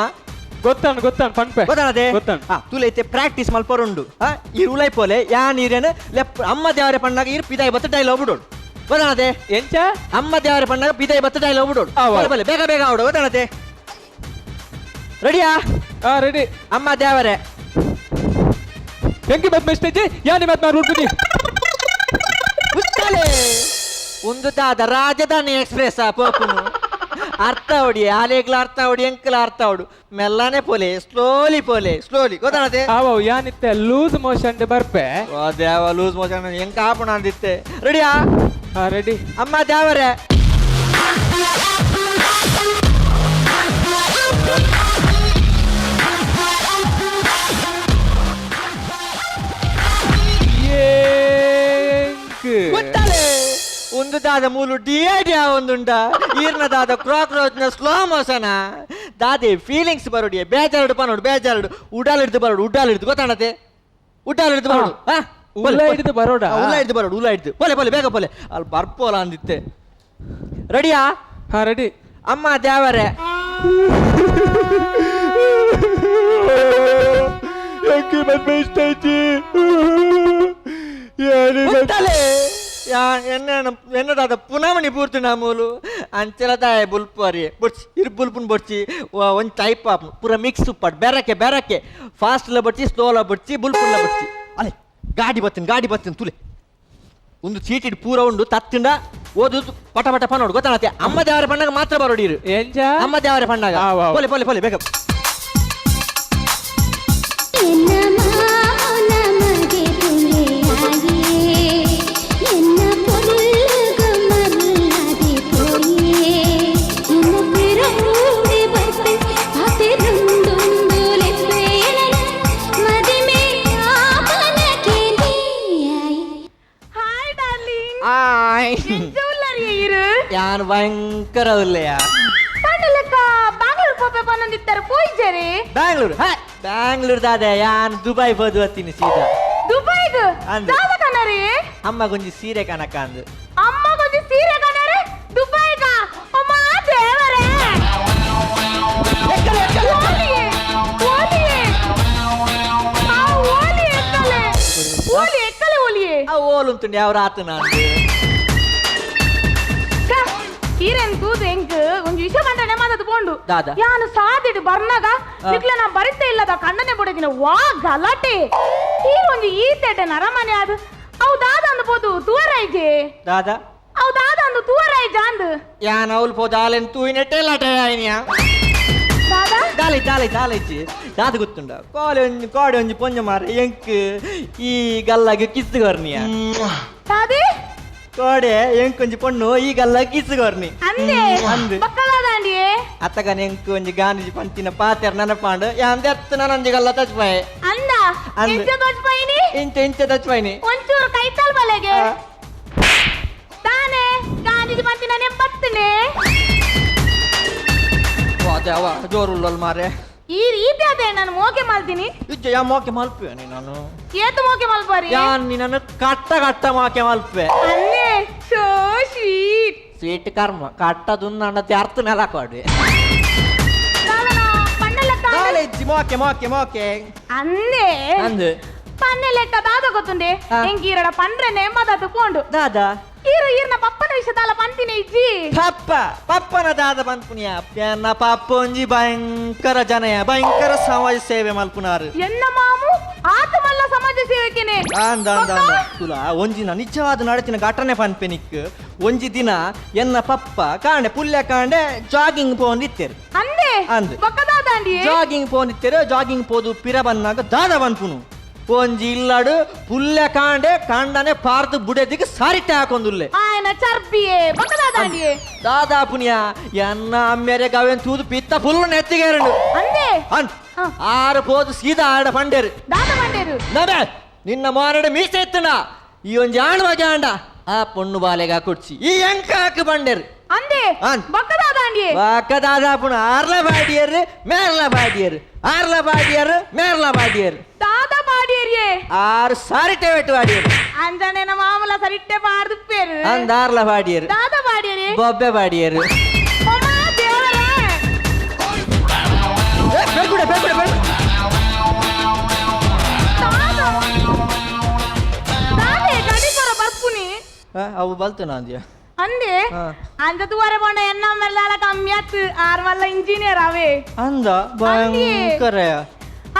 S5: ಗೊತ್ತಾನು ಗೊತ್ತಾನು ಪನ್ಪೆ.
S3: ಗೊತ್ತಾನದೆ.
S5: ಗೊತ್ತಾನು.
S3: ಆ ತುಲೈತೆ ಪ್ರಾಕ್ಟೀಸ್ ಮಲ್ಪರುಂಡು. ಆ ಈ ಉಲೈ ಪೋಲೆ ಯಾ ನೀರೇನು ಲೆಪ್ ಅಮ್ಮ ದೇವರೆ ಪಣ್ಣಾಗ ಇರ್ ಪಿದಾಯಿ ಬತ್ತ ಡೈಲಾಗ್ ಬಿಡೋಡು. ಗೊತ್ತಾನದೆ?
S5: ಎಂಚ?
S3: ಅಮ್ಮ ದೇವರೆ ಪಣ್ಣಾಗ ಪಿದಾಯಿ ಬತ್ತ ಡೈಲಾಗ್ ಬಿಡೋಡು.
S5: ಆವ.
S3: ಬಲೆ ಬಲೆ ಬೇಗ ಬೇಗ ಆವಡು. ಗೊತ್ತಾನದೆ? ರೆಡಿಯಾ?
S5: ಆ ರೆಡಿ.
S3: ಅಮ್ಮ ದೇವರೇ.
S5: ಎಂಕಿ ಮತ್ ಮೆಸ್ಟೇಜ್ ಯಾನಿ ಮತ್ ಮಾರು ಉಡ್ತೀನಿ.
S3: ಉತ್ತಲೆ ಒಂದು ದಾದ ರಾಜಧಾನಿ ಎಕ್ಸ್ಪ್ರೆಸ್ ಆ ಪೋಪುನು ಅರ್ಥ ಹೊಡಿ ಆಲೇಗ್ಲ ಅರ್ಥ ಹೊಡಿ ಎಂಕಲ ಅರ್ಥ ಹೊಡು. ಮೆಲ್ಲನೆ ಪೋಲೆ ಸ್ಲೋಲಿ ಪೋಲೆ ಸ್ಲೋಲಿ. ಗೊತ್ತಾನದೆ?
S5: ಆವ ಯಾನಿತ್ತೆ ಲೂಸ್ ಮೋಷನ್ ಬರ್ಪೆ.
S3: ಓ ದೇವ, ಲೂಸ್ ಮೋಷನ್ ಎಂಕ ಆಪಣ ಅಂದಿತ್ತೆ. ರೆಡಿಯಾ?
S5: ಆ ರೆಡಿ.
S3: ಅಮ್ಮ ದೇವರೇ.
S5: ಎಂಕ್
S3: ಗೊತ್ತಾಲೆ ಒಂದು ದಾದ ಮೂಲು ಡಿ ಐಡಿಯಾ ಒಂದುಂಡ ಈರ್ನ ದಾದ ಕ್ರಾಕ್ರೋಚ್ನ ಸ್ಲೋ ಮೋಷನ ದಾದೆ ಫೀಲಿಂಗ್ಸ್ ಬರೋಡಿಯೆ. ಬೇಜಾರುಡು ಪನೋಡು ಬೇಜಾರುಡು ಉಡಾಲ್ ಹಿಡ್ದು ಬರೋಡು ಉಡಾಲ್ ಹಿಡ್ದು. ಗೊತ್ತಾಣತೆ? ಉಡಾಲ್ ಹಿಡ್ದು ಬರೋಡು. ಹಾ,
S5: ಉಲ್ಲ ಹಿಡ್ದು ಬರೋಡಾ?
S3: ಉಲ್ಲ ಹಿಡ್ದು ಬರೋಡು ಉಲ್ಲ ಹಿಡ್ದು. ಪೋಲೆ ಪೋಲೆ ಬೇಗ ಪೋಲೆ ಅಲ್ಲಿ ಬರ್ಪೋಲ ಅಂದಿತ್ತೆ. ರೆಡಿಯಾ?
S5: ಹಾ ರೆಡಿ.
S3: ಅಮ್ಮ ದೇವರೇ.
S5: ಎಂಕಿ ಮತ್ ಮೆಸ್ಟೇಜ್ ಯಾನಿ ಮತ್
S3: ಉತ್ತಲೆ ಯಾ ಎನ್ನ ಎನ್ನದಾದ ಪುನಮಣಿ ಪೂರ್ತಿ ಮೂಲು ಅಂಚಲ ದಾಯ ಬುಲ್ಪರಿ ಬೊಡ್ಚಿ ಇರ್ ಬುಲ್ಪುನ್ ಬೊಡ್ಚಿ. ಒಂದ್ ಟೈಪ್ ಆಪ್ ಪೂರ ಮಿಕ್ಸ್ ಉಪ್ಪಾಡು ಬೆರಕೆ ಬೆರಕೆ ಫಾಸ್ಟ್ ಲ ಬಡ್ಚಿ ಸ್ಲೋ ಲ ಬಡ್ಚಿ ಬುಲ್ಪುನ್ ಲ ಬಡ್ಚಿ. ಅಲೆ ಗಾಡಿ ಬತ್ತೀನಿ ಗಾಡಿ ಬತ್ತೀನಿ ತುಲೆ ಒಂದು ಚೀಟಿಡ್ ಪೂರ ಉಂಡು ತತ್ತಿಂಡ ಓದು ಪಟ ಪಟ ಪನೋಡು. ಗೊತ್ತಾನತೆ? ಅಮ್ಮ ದೇವರ ಪಣ್ಣಾಗ ಮಾತ್ರ ಬರೋಡಿರು.
S5: ಎಂಚ?
S3: ಅಮ್ಮ ದೇವರ ಪಣ್ಣಾಗ.
S5: ಆವ್ ಆವ್.
S3: ಪೋಲೆ ಪೋಲೆ ಪೋಲೆ ಬೇಗ.
S6: ಎನ್ನ ಮಾವನ ಮಗೆ ಪುಲೆಯಾಯೇ ಎನ್ನ ಪೊರ್ಲುಗು ಮಲ್ಲಾದೆ ಪೋಯೇ ಎನ್ನ ಪಿರವುಡೆ ಬರ್ಪೆ ಪಾತೆರೊಂದೊಂದು ಲೆಪ್ಪೆ ಎನನ ಮದಿಮೆ ಆಪನ ಕೇಲಿಯಾಯೆ.
S7: Hi darling.
S3: ಆಯ್.
S7: ಎಂಚ ಉಲ್ಲರಿ ಇರು?
S3: ಯಾನ್ ಭಯಂಕರ ಉಲ್ಲೆಯ.
S7: ಪಂಡಲಕ್ಕ ಬ್ಯಾಂಗ್ಳೂರ್ ಪೋಪೆ ಪನ್ನೊಂದಿತ್ತಾರೆ ಪೋಯಿಜರಿ?
S3: ಬ್ಯಾಂಗ್ಳೂರ್ ಹಾ ಬ್ಯಾಂಗ್ಳೂರ್ ದಾದೆ ಯಾನ್ ದುಬೈ ಬೋದು ಹತ್ತೀನಿ ಸೀದಾ.
S7: ದುಬೈಗ್?
S3: ಅಂದ್.
S7: ದಾದ ಕನರಿ?
S3: ಅಮ್ಮ ಗೊಂಜಿ ಸೀರೆ ಕನಕ ಅಂದು.
S7: ಅಮ್ಮ ಗೊಂಜಿ ಸೀರೆ ಕನರೆ ದುಬೈಗ? ಅಮ್ಮ ದೇವರೇ, ಓಲಿಯೇ ಓಲಿಯೇ ಆ ಓಲಿ ಎಕ್ಕಲೆ ಓಲಿ ಎಕ್ಕಲೆ ಓಲಿಯೇ.
S3: ಆ ಓಲುಂತುಂಡು ಯಾವ ರಾತು ನಾನು.
S7: ಈರೆನ್ ತೂದು ಎಂಕ್ ಒಂಜಿ ವಿಷ ಬಂದನೆ ಮಾತದು ಪೋಂಡು.
S3: ದಾದ?
S7: ಯಾನು ಸಾದಿಡು ಬರ್ನಾಗ ನಿಕ್ಲೆ ನಾ ಬರಿತೆ ಇಲ್ಲದ ಕಣ್ಣನೆ ಬುಡದಿನ ವಾ ಗಲಾಟೆ. ಈ ಒಂಜಿ ಈತೆಡ್ಡೆ ನರಮನೆ ಅದು ಅವು ದಾದ ಅಂದು ಪೋದು ತೂವರೈಜೆ.
S3: ದಾದಾ?
S7: ಅವು ದಾದ ಅಂದು ತೂವರೈಜ ಅಂದು.
S3: ಯಾನ್ ಅವ್ಲು ಪೋದು ಆಲೆನ್ ತೂಯಿನೆಟ್ಟೆ ಲಾಟೆ ಆಯ್ನಿಯಾ.
S7: ದಾದಾ?
S3: ದಾಲೆ ದಾಲೆ ದಾಲೆ ಇಜ್ಜಿ ದಾದ ಗೊತ್ತುಂಡ ಕೋಲೆ ಒಂಜಿ ಕೋಡೆ ಒಂಜಿ ಪೊಂಜ ಮಾರ ಎಂಕ್ ಈ ಗಲ್ಲಾಗ ಕಿಸ್ ಕೊರ್ನಿಯ.
S7: ದಾದಿ?
S3: ಕೋಡೆ ಎಂಕ್ ಒಂಜಿ ಪೊಣ್ಣು ಈ ಗಲ್ಲಾಗ ಕಿಸ್ ಕೊರ್ನಿ.
S7: ಅಂದೆ?
S3: ಅಂದ್.
S7: ಬಕ್ಕದಾದಾಂಡಿಯೇ?
S3: ಅತ್ತಗನ ಎಂಕ್ ಒಂಜಿ ಗಾಂಧೀಜಿ ಪಂತಿನ ಪಾತೆರ್ ನೆನಪಾಂಡು ಯಾನ್ ದೆತ್ತು ನಾನೊಂಜಿ ಗಲ್ಲ ತಚ್ಪಾಯೆ.
S7: ಅಂದ?
S3: ಅಂದ್.
S7: ಎಂಚ ತೋಚ್ಪೈನಿ?
S3: ಇಂಚ ಇಂಚ ತಚ್ಪಾಯ್ನಿ.
S7: ಒಂಚೂರು ಕೈತಾಲ್ ಬಲೆಗೆ.
S3: ಆ.
S7: ತಾನೆ ಗಾಂಧೀಜಿ ಪಂತಿನ ನೆಂಪತ್ತನೆ.
S3: ವಾ ದೇವ ಜೋರುಳ್ಳಲ್ ಮಾರೆ.
S7: ಈ ರೀತಿ ಅದೇ ನಾನು ಮೋಕೆ ಮಲ್ತೀನಿ.
S3: ಇಜ್ಜ ಯಾ ಮೋಕೆ ಮಲ್ಪೆ ನಾನು.
S7: ಏತು ಮೋಕೆ ಮಲ್ಪರಿ?
S3: ಯಾನ್ ನಿನ್ನನ್ನು ಕಟ್ಟ ಕಟ್ಟ ಮೋಕೆ ಮಲ್ಪೆ.
S7: ಅಂದೆ so sweet.
S3: Sweet ಕರ್ಮ ಕಟ್ಟದುನ್ನ ಅಣ್ಣ ಅರ್ಥ ನೆಲ ಕೊಡ್ರಿ.
S7: ಪಣ್ಣಲೆಕ್ಕ.
S3: ದಾಲೆ ಇಜ್ಜಿ ಮೋಕೆ ಮೋಕೆ ಮೋಕೆ.
S7: ಅಂದೆ?
S3: ಅಂದ್.
S7: ಪಣ್ಣಲೆಕ್ಕ ದಾದ ಗೊತ್ತುಂಡೆ?
S3: ಆ.
S7: ಎಂಕೀರಡ ಪಂಡ್ರೆ ನೆಮ್ಮದದು ಪೋಂಡು.
S3: ದಾದಾ?
S7: ಈರು ಈರ್ನ ಪಪ್ಪನ ವಿಷಯದಾಲ ಪಂತಿನ ಇಜ್ಜಿ.
S3: ಪಪ್ಪ ಪಪ್ಪನ ದಾದ ಪನ್ಪುನಿಯ ಎನ್ನ ಪಪ್ಪ ಒಂಜಿ ಭಯಂಕರ ಜನಯ ಭಯಂಕರ ಸಮಾಜ ಸೇವೆ ಮಲ್ಪುನಾರು.
S7: ಎನ್ನ ಮಾಮು ಆತ ಮಲ್ಲ ಸಮಾಜ ಸೇವಕಿನೇ.
S3: ಅಂದ ಅಂದ ಅಂದ ತುಲ ಒಂಜಿನ ನಿಜವಾದ ನಡತಿನ ಘಟನೆ ಪನ್ಪೆನಿಕ್. ಒಂಜಿ ದಿನ ಎನ್ನ ಪಪ್ಪ ಕಾಂಡೆ ಪುಲ್ಯ ಕಾಂಡೆ ಜಾಗಿಂಗ್ ಪೋಂದಿತ್ತೇರು.
S7: ಅಂದೆ?
S3: ಅಂದ್.
S7: ಬೊಕ್ಕದಾದಾಂಡಿಯೇ?
S3: ಜಾಗಿಂಗ್ ಪೋಂದಿತ್ತೇರು. ಜಾಗಿಂಗ್ ಪೋದು ಪಿರ ಬನ್ನಾಗ ದಾದ ಪನ್ಪುನು ಒಂಜಿ ಇಲ್ಲಡು ಪುಲ್ಲೆ ಕಾಂಡೆ ಕಾಂಡನೆ ಪಾರ್ದು ಬುಡೆದಿಗೆ ಸಾರಿಟ್ಟೆ ಹಾಕೊಂದುಲ್ಲೆ.
S7: ಆಯನ ಚರ್ಬಿಯೇ ಬಕದಾದಾಂಡಿಯೇ.
S3: ದಾದಾ ಪುನಿಯ ಎನ್ನ ಅಮ್ಮೆರೆ ಗವೆನ್ ತೂದು ಪಿತ್ತ ಫುಲ್ ನೆತ್ತಿಗೇರಂಡು.
S7: ಅಂದೆ
S3: ಅನ್ ಆರು ಪೋದು ಸೀದಾ ಆಡ ಪಂಡೇರು.
S7: ದಾದ ಪಂಡೇರು.
S3: ನಬೆ ನಿನ್ನ ಮಾರಡೆ ಮೀಸೆ ಎತ್ತಣ ಈ ಒಂಜಿ ಆಣ್ ಮಗ ಅಂಡ ಆ ಪೊಣ್ಣು ಬಾಲೆಗ ಕುಡ್ಚಿ ಈ ಎಂಕ ಹಾಕು ಬಂಡೇರು.
S7: ಅಂದೆ ಬಕದಾದಾಂಡಿಯೇ.
S3: ಬಕದಾದಾ ಪುಣ ಆರ್ಲ ಬಾಡಿಯರು ಮೇರ್ಲ ಬಾಡಿಯರು ಆರ್ಲ ಬಾಡಿಯರು ಮೇರ್ಲ ಬಾಡಿಯರು.
S7: ದಾದಾ ಬಾಡಿಯರಿಯೇ.
S3: ಆರು ಸಾರಿಟ್ಟೆ ವೆಟ್ಟು ಬಾಡಿಯರು.
S7: ಅಂಜನೇನ ಮಾಮೂಲ ಸರಿಟ್ಟೆ ಪಾರ್ದುಪ್ಪೇರು.
S3: ಅಂದ ಆರ್ಲ ಬಾಡಿಯರು.
S7: ದಾದಾ ಬಾಡಿಯರಿ.
S3: ಬೊಬ್ಬೆ ಬಾಡಿಯರು. ಬೇಕುಡ ಬೇಕುಡ ಬೇಡ. ಅವು ಬಲ್ತು ನಾಂದ್ಯ.
S7: ಅಂದೆ ಅಂಜ ತುವರೆ ಪೋಂಡ ಎನ್ನ ಮೆಲ್ಲಾಲ ಕಮ್ಮಿ ಆತು ಆರ್ ಮಲ್ಲ ಇಂಜಿನಿಯರ್ ಅವೇ.
S3: ಅಂದ ಭಯಂಕರ.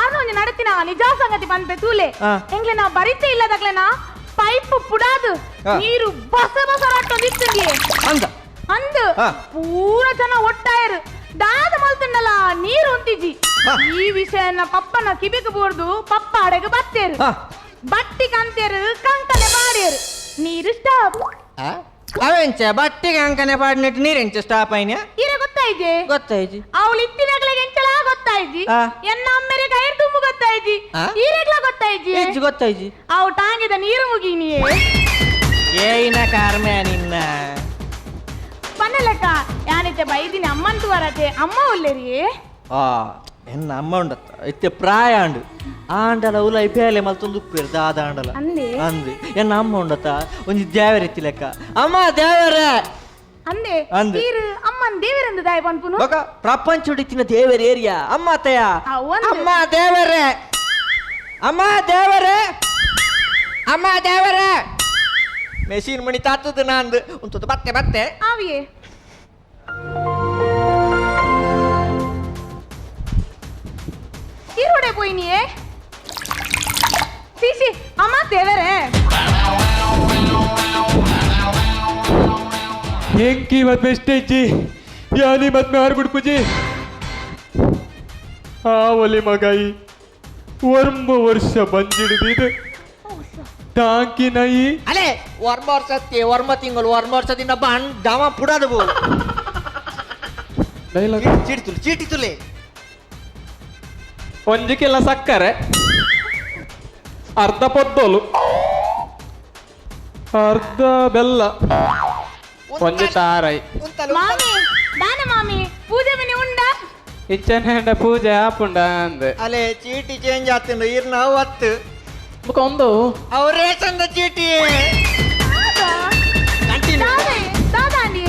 S7: ಆರ್ನ ಒಂಜಿ ನಡತಿನ ನಿಜ ಸಂಗತಿ ಪನ್ಪೆ ತೂಲೆ. ಎಂಗ್ಲೆ ನಾ ಬರಿತೆ ಇಲ್ಲದಾಗ್ಲೆನಾ ಪೈಪ್ ಪುಡಾದು ನೀರು ಬಸ ಬಸ ರಟ್ಟೊಂದು ಇತ್ತಂಗೆ.
S3: ಅಂದ
S7: ಅಂದ ಪೂರ ಜನ ಒಟ್ಟಾಯರು ದಾದ ಮಲ್ತುಂಡಲ ನೀರು ಉಂಟಿಜಿ. ಈ ವಿಷಯನ ಪಪ್ಪನ ಕಿಬಿಗೆ ಬೋರ್ದು ಪಪ್ಪ ಅಡೆಗೆ ಬತ್ತೇರು ಬಟ್ಟಿ ಕಂತೇರು ಕಂಕನೆ ಪಾಡೇರು ನೀರು ಸ್ಟಾಪ್.
S3: ಅವೆಂಚ ಬಟ್ಟಿಗೆ ಅಂಕನೆ ಪಾಡಿನಟ್ಟು ನೀರೆಂಚ ಸ್ಟಾಪ್ ಐನ
S7: ಇರೆ ಗೊತ್ತಾಯ್ಜೆ.
S3: ಗೊತ್ತಾಯ್ಜಿ.
S7: ಅವಳು ಇತ್ತಿನಗ್ಲೆಗೆ ಎಂಚಲ ಗೊತ್ತಾಯ್ಜಿ. ಎನ್ನ ಅಮ್ಮೆರೆ ಕೈರ್ ತುಂಬು ಗೊತ್ತಾಯ್ಜಿ. ಈರೆಗ್ಲ ಗೊತ್ತಾಯ್ಜಿ.
S3: ಹೆಚ್ಚು ಗೊತ್ತಾಯ್ಜಿ.
S7: ಅವು ಟಾಂಗಿದ ನೀರು ಮುಗಿನಿಯೇ.
S3: ಏನ ಕಾರ್ಮೆ ನಿನ್ನ
S7: ಪನ್ನಲೆಕ್ಕ ಯಾನಿತ್ತೆ ಬೈದಿನಿ ಅಮ್ಮಂತು ವರತೆ ಅಮ್ಮ ಉಲ್ಲೇರಿಯೇ.
S3: ಆ ಎನ್ನ ಅಮ್ಮ ಉಂಡತ್ತ ಇತ್ತೆ ಪ್ರಾಯ ಅಂಡು ಆಂಡಲ ಉಲ ಬೇಲೆ ಮಲ್ತೊಂದು ಉಪ್ಪೇರು ದಾದ ಆಂಡಲ
S7: ಅಂದೆ
S3: ಅಂದೆ ಎನ್ನ ಅಮ್ಮ ಉಂಡತ್ತ ಒಂಜಿ ದೇವರ ಎತ್ತಿ ಲೆಕ್ಕ ಅಮ್ಮ ದೇವರೇ
S7: ಅಂದೆ ಅಂದೆ ಅಮ್ಮನ್ ದೇವರಂದು ದಾಯ ಪನ್ಪುನು
S3: ಬಕ ಪ್ರಪಂಚ ಹುಡುಕಿನ ದೇವರ ಏರಿಯಾ ಅಮ್ಮ ತಯ ಅಮ್ಮ ದೇವರೇ ಅಮ್ಮ ದೇವರೇ ಅಮ್ಮ ದೇವರೇ ಮೆಷಿನ್ ಮಣಿ ತಾತದ ನಾಂದು ಉಂಟು ಬತ್ತೆ ಬತ್ತೆ
S7: ಆವಿಯೇ ಈರೋಡೆ ಪೋಯಿನಿಯೇ ಸೀಸಿ ಅಮ್ಮ ದೇವರೇ
S5: ಹೆಂಕಿ ಮದ್ವೆ ಎಷ್ಟೈಜಿ ಯಾನಿ ಮದ್ವೆ ಆರ್ಬಿಡ್ಪುಜಿ ಆ ಒಲಿ ಮಗಾಯಿ ಒಂಬ ವರ್ಷ ಬಂದಿಡಿದಿದು ಟಾಂಕಿ ನೈ
S3: ಅಲೆ ವರ್ಮ ವರ್ಷ ವರ್ಮ ತಿಂಗಳು ವರ್ಮ ವರ್ಷದಿಂದ ಬಣ್ಣ ಡಮ ಪುಡದು ಚೀಟಿ ತುಲೆ ಚೀಟಿ ತುಲೆ
S5: ಒಂಜಿ ಕಿಲ ಸಕ್ಕರೆ ಅರ್ಧ ಪೊದ್ದೋಲು ಅರ್ಧ ಬೆಲ್ಲ ಒಂಜಿ ತಾರೈ
S7: ಮಾಮಿ ದಾನ ಮಾಮಿ ಪೂಜೆ ಬಿನಿ ಉಂಡ
S5: ಇಚ್ಚನೆ ಪೂಜೆ ಆಪುಂಡ ಅಂದೆ
S3: ಅಲೆ ಚೀಟಿ ಚೇಂಜ್ ಆಗ್ತಂಡ ಇರ್ ನಾವು ಹತ್ತು
S5: ಬೊಕ ಒಂದು
S3: ಅವ್ರ ರೇಷನ್ದ ಚೀಟಿ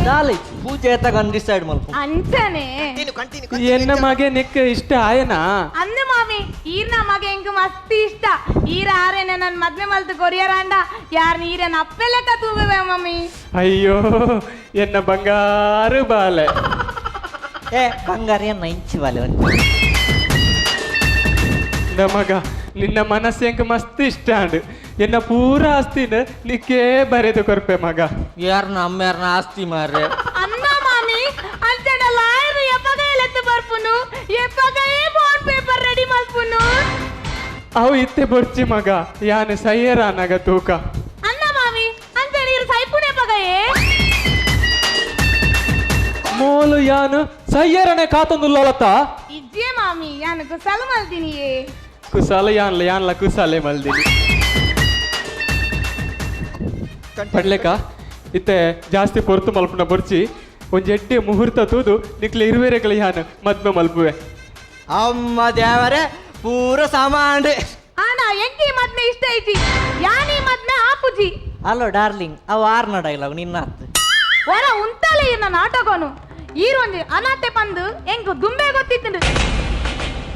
S3: ದಾಲೆ ಪೂಜೆ ತಗೊಂಡು ಡಿಸೈಡ್ ಮಲ್ಪ
S7: ಅಂಚನೆ
S5: ಎನ್ನ ಮಗೆ ನಿಕ್ ಇಷ್ಟ ಆಯನಾ
S7: ಅಂದೆ ಮಾಮಿ ಈರ್ನ ಮಗೆ ಎಂಕ್ ಮಸ್ತ್ ಇಷ್ಟ ಈರ ಆರೇನೆ ನನ್ ಮದ್ವೆ ಮಲ್ತು ಕೊರಿಯರಾಂಡ ಯಾರ್ ನೀರನ್ನ ಅಪ್ಪೆ ಲೆಕ್ಕ ತೂಗುವೆ ಮಮ್ಮಿ.
S5: ಅಯ್ಯೋ ಎನ್ನ ಬಂಗಾರು ಬಾಲೆ.
S3: ಏ ಬಂಗಾರ ಎನ್ನ ಇಂಚಿ ಬಾಲೆ ಒಂದು
S5: ಮಗ ನಿನ್ನ ಮನಸ್ಸು ಎಂಕ್ ಮಸ್ತ್ ಇಷ್ಟ ಅಂಡ್ ಎನ್ನ ಪೂರ ಆಸ್ತಿನ ನಿಕ್ಕೇ ಬರೆದು ಕೊರ್ಪೆ ಮಗ.
S3: ಯಾರನ್ನ ಅಮ್ಮಾರನ ಆಸ್ತಿ ಮಾರ್ರೆ
S7: ಅನ್ನ ಮಾಮಿ ಅಂಚನ ಲಾಯರ್ ಎಪ್ಪಗೈಲೆತ್ತು ಬರ್ಪುನು ಎಪ್ಪಗೈ ಬಾಂಡ್ ಪೇಪರ್ ರೆಡಿ ಮಲ್ಪುನು.
S5: ಅವು ಇತ್ತೆ ಬೊರ್ಚಿ ಮಗ ಯಾನು ಸೈಯರ ನಗ ತೂಕ.
S7: ಅನ್ನ ಮಾಮಿ ಅಂಚ ನೀರು ಸೈಪುನೆ ಪಗಯೇ
S5: ಮೋಲು ಯಾನು ಸೈಯರನೆ ಕಾತೊಂದುಲ್ಲಲತ್ತ
S7: ಇಜ್ಜೆ ಮಾಮಿ ಯಾನು ಕುಸಾಲ ಮಲ್ದಿನಿಯೇ.
S5: ಕುಸಾಲ ಯಾನ್ಲ ಯಾನ್ಲ ಕುಸಾಲೆ ಮಲ್ದಿನಿ ಪಡ್ಲೆಕ ಇತ್ತೆ ಜಾಸ್ತಿ ಪೊರ್ತು ಮಲ್ಪುನ ಬೊರ್ಚಿ ಒಂಜಿ ಎಡ್ಡೆ ಮುಹೂರ್ತ ತೂದು ನಿಕ್ಲೆ ಇರುವೆರೆಗಳ ಯಾನು ಮದ್ಮೆ ಮಲ್ಪುವೆ.
S3: ಅಮ್ಮ ದೇವರೇ ಪೂರ ಸಾಮಾಂಡು
S7: ಆನ ಎಂಕಿ ಮದ್ಮೆ ಇಷ್ಟ ಐತಿ ಯಾನಿ ಮದ್ಮೆ ಆಪುಜಿ.
S3: ಅಲೋ ಡಾರ್ಲಿಂಗ್ ಅವು ಆರ್ನ ಡೈಲಾಗ್ ನಿನ್ನ ಹತ್ತು
S7: ವರ ಉಂತಾಲೆ ಇರ್ನ ನಾಟಕನು ಈರೊಂಜಿ ಅನಾತೆ ಪಂದು ಎಂಕು ದುಂಬೆ ಗೊತ್ತಿತ್ತು